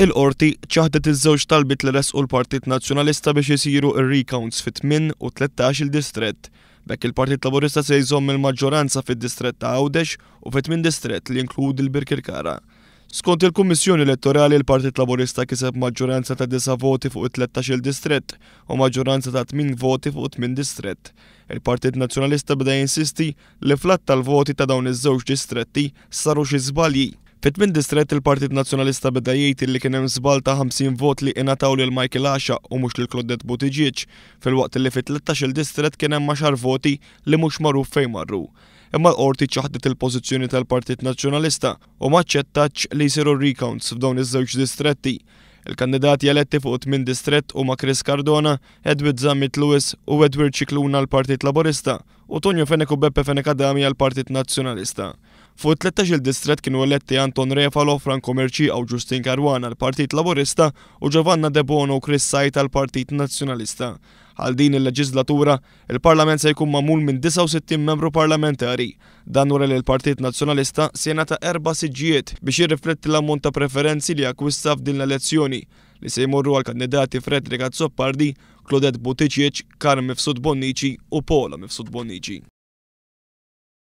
Il-Qorti ċaħdet iż-żewġ talbiet li ressqu l-Partit Nazzjonalista biex isiru r-recounts fi tmien u 13-il distrett. B'hekk il-Partit Laburista se jżomm il-maġġoranza fid-distrett ta' Għawdex u fi tmien distrett li jinkludi l-Birkirkara. Skont il-Kummissjoni Elettorali l-Partit Laburista kiseb maġġoranza ta' disa' voti fuq it-13-il distrett u maġġoranza ta' tmien voti fuq tmien distrett. Il-Partit Nazzjonalista beda jinsisti li fl-għadd tal-voti ta' dawn iż-żewġ distretti saru xi żbalji. Fit-tmien distrett il-Partit Nazzjonalista beda jgħid illi kien hemm żball ta' 50 vot li ingħataw lil Michael Għaxaq u mhux lil Claudette Buttigieg, filwaqt illi fit-13-il distrett kien hemm għaxar voti li mhux magħruf fejn marru. Imma l-Qorti ċaħdet il-pożizzjoni tal-Partit Nazzjonalista u m'aċċettatx li jsiru recounts f'dawn iż-żewġ distretti. Il-kandidati eletti fuq it-tmien distrett huma Chris Cardona, Edward Zammit Lewis u Edward Scicluna għall-Partit Laburista u Tonio Fenech u Beppe Fenech Adami għall-Partit Nazzjonalista. Fuq it-13-il distrett kienu eletti Anton Refalo, Franco Mercieca u Justyne Caruana għall-Partit Laburista u Giovanna Debono u Chris Said għall-Partit Nazzjonalista. Għal din il-leġiżlatura, il-Parlament se jkun magħmul minn 69 membru parlamentari. Dan wara li l-Partit Nazzjonalista se jingħata erba' siġġijiet biex jirrifletti l-ammont ta' preferenzi li akkwista f'din l-elezzjoni, li se jmorru għall-kandidati Frederick Azzopardi, Claudette Buttigieg, Carm Mifsud Bonnici u Paula Mifsud Bonnici.